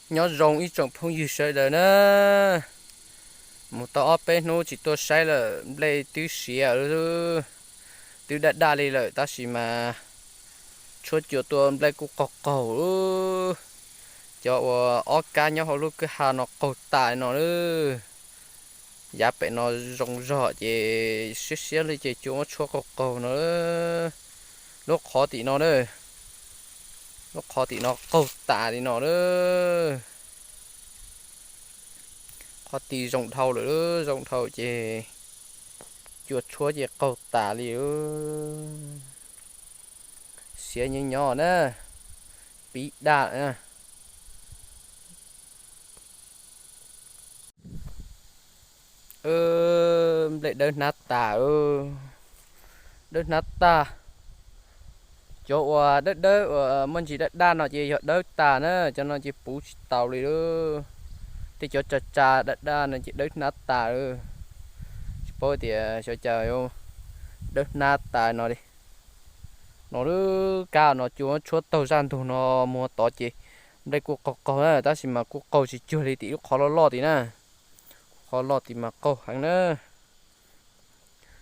Nyob zoo ib tsoom phooj ywg sawv daws na, mus tau ob peb hnub tsis tuaj saib lawm, nplej twb siav, twb daj daj li lawm tab sis mas tshuab cua tuaj nplej kuj qaug qaug. Cov uas ob kab nyob hauv lub kwj ha no qaug tas no lawm. Yav pem no zoo zog ces siab siab li ces cua muab tshuab qaug qaug no. Lub qhov tim no, lub qhov tim no qaug tas li no lawm. Qhov tid zoo dhau lawm, zoo dhau ces cua tshuab ces qaug tas li. Siav nyob nyob na, pib daj na. Nplej dawb hnab tas, dawb hnab tag. Cov uas dawb dawb uas muaj ntsis daj daj no ces yog dawb tas na, cov no ces puv tsis taus li lawm. Tej cov tsa tsa daj daj no ces dawb hnab tas lawm. Tsis paub tias xyov cas dawb hnab tas no li. No lub kab no cua tshuab taug zaj ntug no mus tod ces nplej kuj qaug qaug na, tab sis mas kuj qaug tsis cuag li tim lub qhov loj loj tim na. Qhov loj tim mas qaug heev na.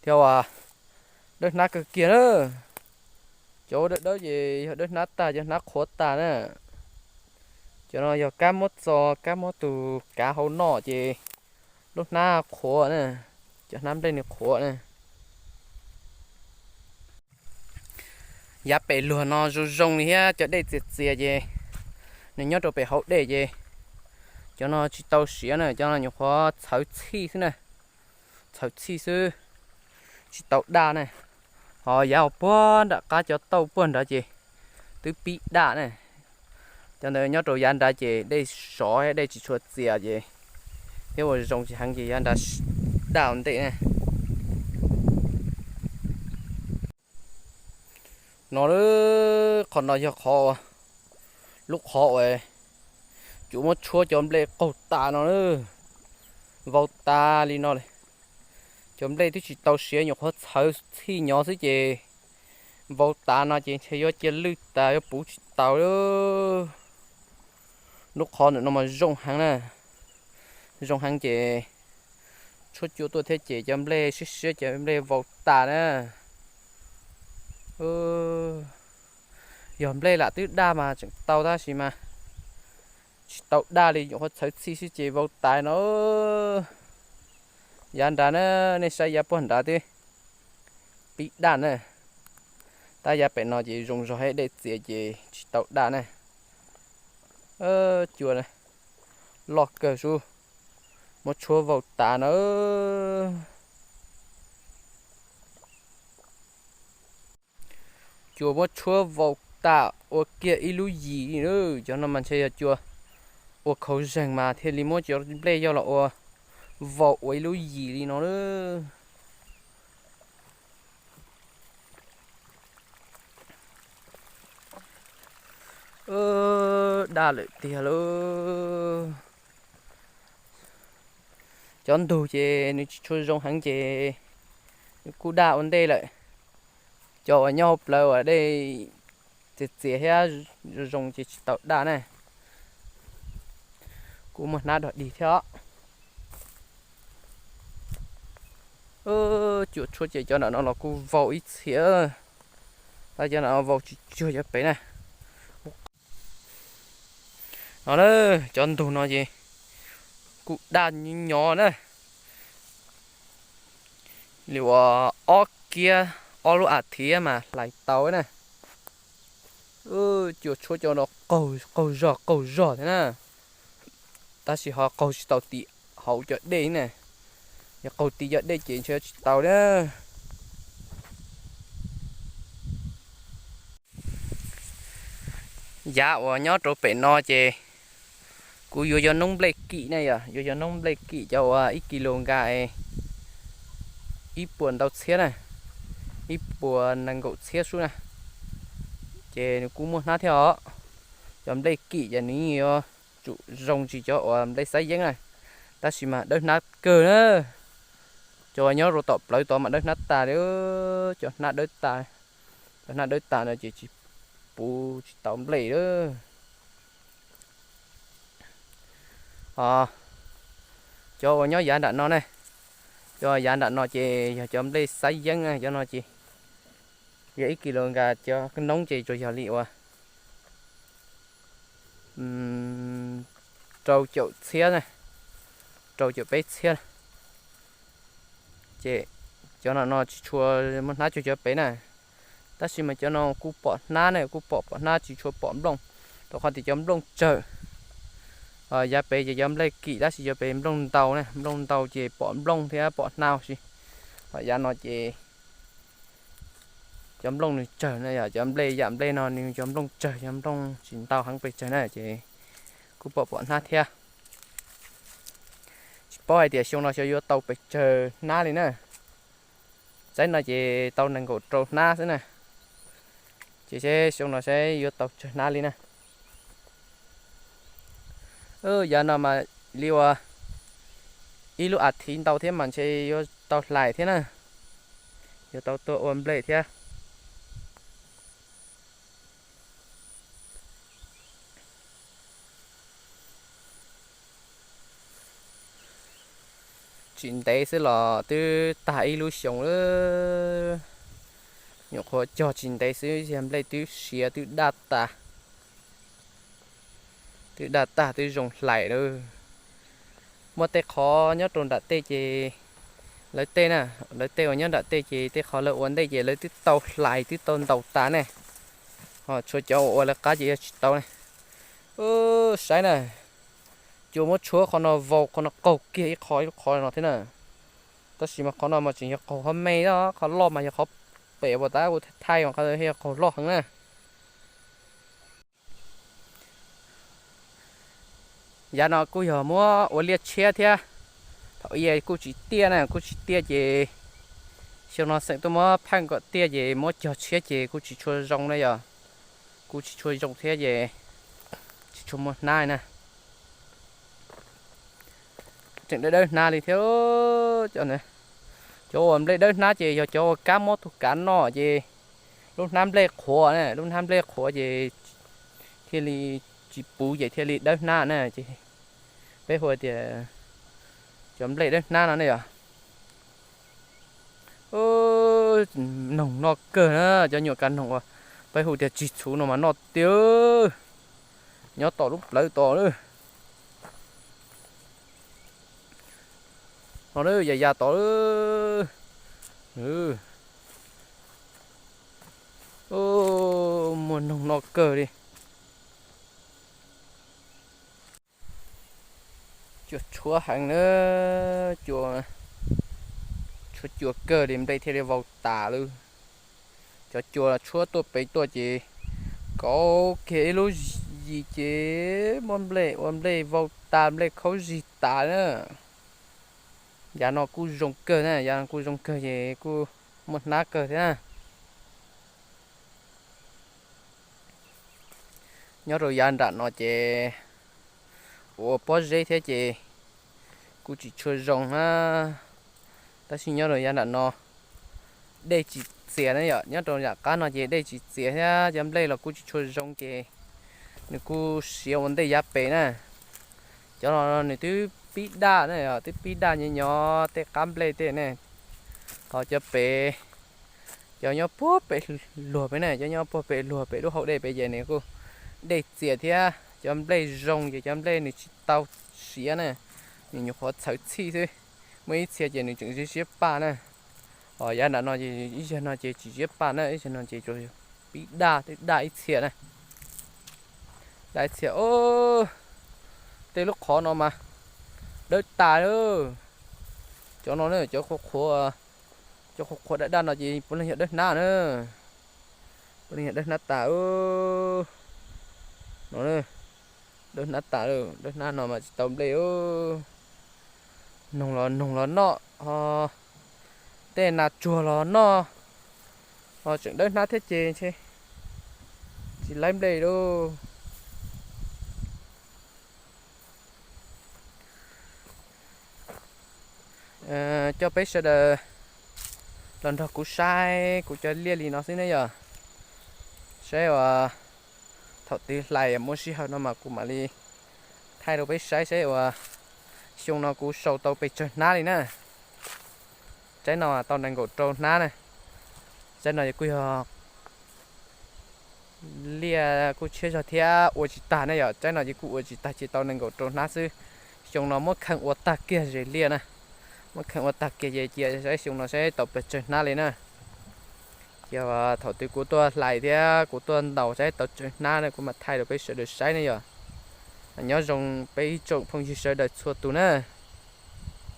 Thiab uas dawb hnab kawg kiag na. Cov dawb dawb ces yog dawb hnab tag, cov hnab qhuav tas na. Cov no yog kab muab txo, kab muab tus kav hauv noj ces lub hnab qhuav na, cov hnab nplej nws qhuav na. Yav pem luag no zoo zoo li thiab, cov dej txias txias ces nws nyob rau pem hauv dej ces cov no tsis tau siav na, cov no nyuam qhuav txhawv txhij xwb na. Txhawv txhij xwb, tsis tau daj na. Ho yav puag nram qab cov tauj puag nrad ces twb pib daj na. Cov ntawd nyob rau yav nrad ces dej sov, dej tsis tshua txias ces thiab ua zoo tsis heev ces yav nrad daj ua ntej na. No, qhov no yog qhov, lub qhov uas cua muab tshuab cov nplej qaug tas no, vau tas li no li. Cov nplej twb tsis tau siav, nyuam qhuav txhawv txhij nyob xwb ces vau tas no ces ntshe yuav cia lwj tas, yuav puv tsis taus li. Lub qhov ntawm no mas zoo heev na, zoo heev ces tshuab cua tuaj thiab ces cov nplej siab siab ces nplej vau tas na. Yog nplej lam twb daj mas tseem tau tab sis mas tsis tau daj li, nyuam qhuav txhawv txhij xwb ces vau tas no. Yav nrad na, nej saib yav puag nrad twb pib daj na. Tab yav pem no ces zoo zog, dej txias ces tsis tau daj na. Cua loj kawg sub, muab tshuab vau tas na. Cua muab tshuab vau tas ua kiag ib lub yim li na. Cov no mas ntshe yog cua ua khauv zeeg mas thiaj li muab cov nplej yog los ua vau ua ib lub yim li no na. Daj lawm tiag lauj. Cov ntug ces nws tsis tshua zoo heev ces nws kuj daj ua ntej lawm. Cov uas nyob hauv plawv uas dej txias txias thiab zoo zoo ces tsis tau daj na. Kuj muaj hnab dog dig thiab os. Cua tshuab ces cov nram no los kuj vau ib txhia, tab cov nram no vau tsis cuag cov pem na. No na, cov ntug no ces kuj daj nyob na. Li uas ob kiab ob lub as thiv mas hlais tau na. Cua tshuab cov no qaug zog qaug zog thiab na, tab sis ho qaug tsis tau tim hauv cov dej na. Yog qaug tim cov dej ces ntshe tsis tau na. Yav uas nyob rau pem no ces kuv yuav cov noob nplej kim na, yog yuav cov noob nplej kim cov uas ib kis lus nkaus ib puas ntau txhiab na, ib puas nees nkaum txhiab sub na. Ces nws kuj muaj hnab thiab os. Cov nplej kim ces nws yeej yuav tsum zoo tsis cov uas nplej xab yeeb na, tab sis mas dawb hnab kawg na. Cov uas nyob rau tom plawv tod mas dawb hnab tas li, cov hnab dawb tas, cov hnab dawb tas no ces tsis puv tsis tau nplej lawm. Os, cov uas nyob yav nram no ne, cov yav nram no ces yog cov nplej xab yeeb na, cov no ces yog ib kis lus nkas cov noob ces tsuas yog li uas rau caum txhiab na, rau caum peb txhiab. Ces cov no no tsis tshua muaj hnab cuag cov pem na, tab sis mas cov no kuj pom hnab ne, kuj pom pom hnab, tsis tshua pom nplooj, rau qhov tias cov nplooj tsawg. Yav pem ces cov nplej kim tab sis cov pem nplooj ntau ne, nplooj ntau ces pom nplooj thiab pom hnab si. Ho yav no ces cov nplooj nws tsawg na, yog cov nplej yam nplej no nws cov nplooj tsawg, cov nplooj tsis ntau heev pes tsawg na ces kuj pom pom hnab thiab. Tsis paub hais tias xyoo no xyov yuav tau pes tsawg hnab li na. Txaib no ces tau nees nkaum rau hnab xwb na. Ces seb xyoo no seb yuav tau tsawg hnab li na. Yav no mas li uas ib lub as thiv ntau thiab mas ntshe yuav tau hlais thiab na, yuav tau tuaj ua nplej thiab. Tsis ntev xwb los twb tag ib lub xyoo lawm. Nyuam qhuav cog tsis ntev xwb yog nplej twb siav twb daj tas, twb daj tag twb zoo hlais lawm. Muaj tej qhov nyob rau nram tej ces lawv tej na, lawv tej uas nyob nram tej ces tej qhov lawv ua ntej ces lawv twb tau hlais twb tau ntaus tas ne. Ho tshuav cov uas ua lawv qab ces yog tsis tau ne. Saib na, cua muab tshuab qhov no vau qhov no qaug kiag ib qho ib lub qhov no thiab na. Tab sis mas qhov no mas tseem yog qaug hov me, qhov loj mas yog qhov pem uas tab kuv thaij mas qhov yog qaug loj heev na. Yav no kuj yog muab ua liaj tshiab thiab. Thaum ub kuj tsis tiaj na, kuj tsis tiaj ces xyoo no xeem tuaj muab pheej kom tiaj ces muab cog tshiab ces kuj tsis tshua zoo na yog, kuj tsis tshua zoo thiab ces tsis tshua muaj hnab na. Tseem dawb dawb hnab li thiab. Cov uas nplej dawb hnab ces yog cov uas kab muab tus kav noj ces lub hnab nplej qhuav na, lub hnab nplej qhuav ces thiaj li tsis puv ces thiaj li dawb hnab na ces peb hu tias cov nplej dawb hnab no ne yog. Noog noj kawg na, cov nyuam kav noog uas peb hu tias tsis txhuv no mas noj tiag, nyob tom lub plawv tod lawm. No ya ya tod lawm. Muaj noog noj kawg li. Cua tshuab heev na, cua, tshuab cua kawg li nplej thiaj li vau tas lawm. Cov cua tshuab tuaj pem tuaj ces kauv kiag ib lub yim ces muab nplej ua nplej vau tas, nplej khaub zig tas na. Yav no kuj zoo kawg na, yav no kuj zoo kawg ces kuj muaj hnab kawg thiab na. Nyob rau yav nram no ces ua pob zeb thiab ces kuj tsis tshua zoo na. Tab sis nyob rau yav nram no dej tsis txias na yom, nyob rau nram qab no ces dej tsis txias thiab cov nplej los kuj tsis tshua zoo ces nws kuj siav ua ntej yav pem na. Cov no nws twb pib daj na, twb pib daj nyob nyob tej qab nplej tej ne. Ho cov pem, cov nyob puag pem luag pem ne, cov nyob puag pem luag pem lub hau dej pem ces nws kuj dej txias thiab cov nplej zoo ces cov nplej nws tsis tau siav na, nws nyuam qhuav txhawv txhij xwb. Muaj ib txhia ces nws tseem ziab ziab paj na. Ho yav nram no ces ib zaug no ces tsis ziab paj na, ib zaug no ces tsuas pib daj, twb daj ib txhia na. Daj ib txhia. Tej lub qhov no mas dawb tas lawm. Cov no na, cov qhuav qhuav, cov qhuav qhuav daj daj no ces puav leej yog dawb hnab na. Puav leej yog dawb hnab tas. No, dawb hnab tas lawm, dawb hnab no mas tsis tau nplej. Noog los noog los noj, ho tej nas tsuag los noj, ho tseem dawb hnab thiab ces ntshe tsis laib nplej lauj. Coj peb sawv daws los nrog kuv saib kuv cov liaj li no xwb ne yog. Saib uas thaum twg hlais muaj sij hawm no mas kuv mam li Thaij rau peb saib saib uas xyoo no kuv sau tau pes tsawg hnab li na. Tsaib no tau nees nkaum rau hnab na. Tsaib no kuj yog liaj kuj tshiab zog thiab ua tsis tag ne yom. Tsaib no ces kuj ua tsis tag ces tau nees nkaum rau hnab xwb. Xyoo no muab kheej ua tag kiag zes liaj na. Muab kheej ua tag kiag ces cia saib xyoo no saib tau pes tsawg hnab li na. Ces thaum twg kuv tuaj hlais thiab kuv tuaj ntaus saib tau tsawg hnab na kuv mam thaij rau peb sawv daws saib ne yom. Nyob zoo peb ib tsoom phooj ywg sawv daws txhua tus na.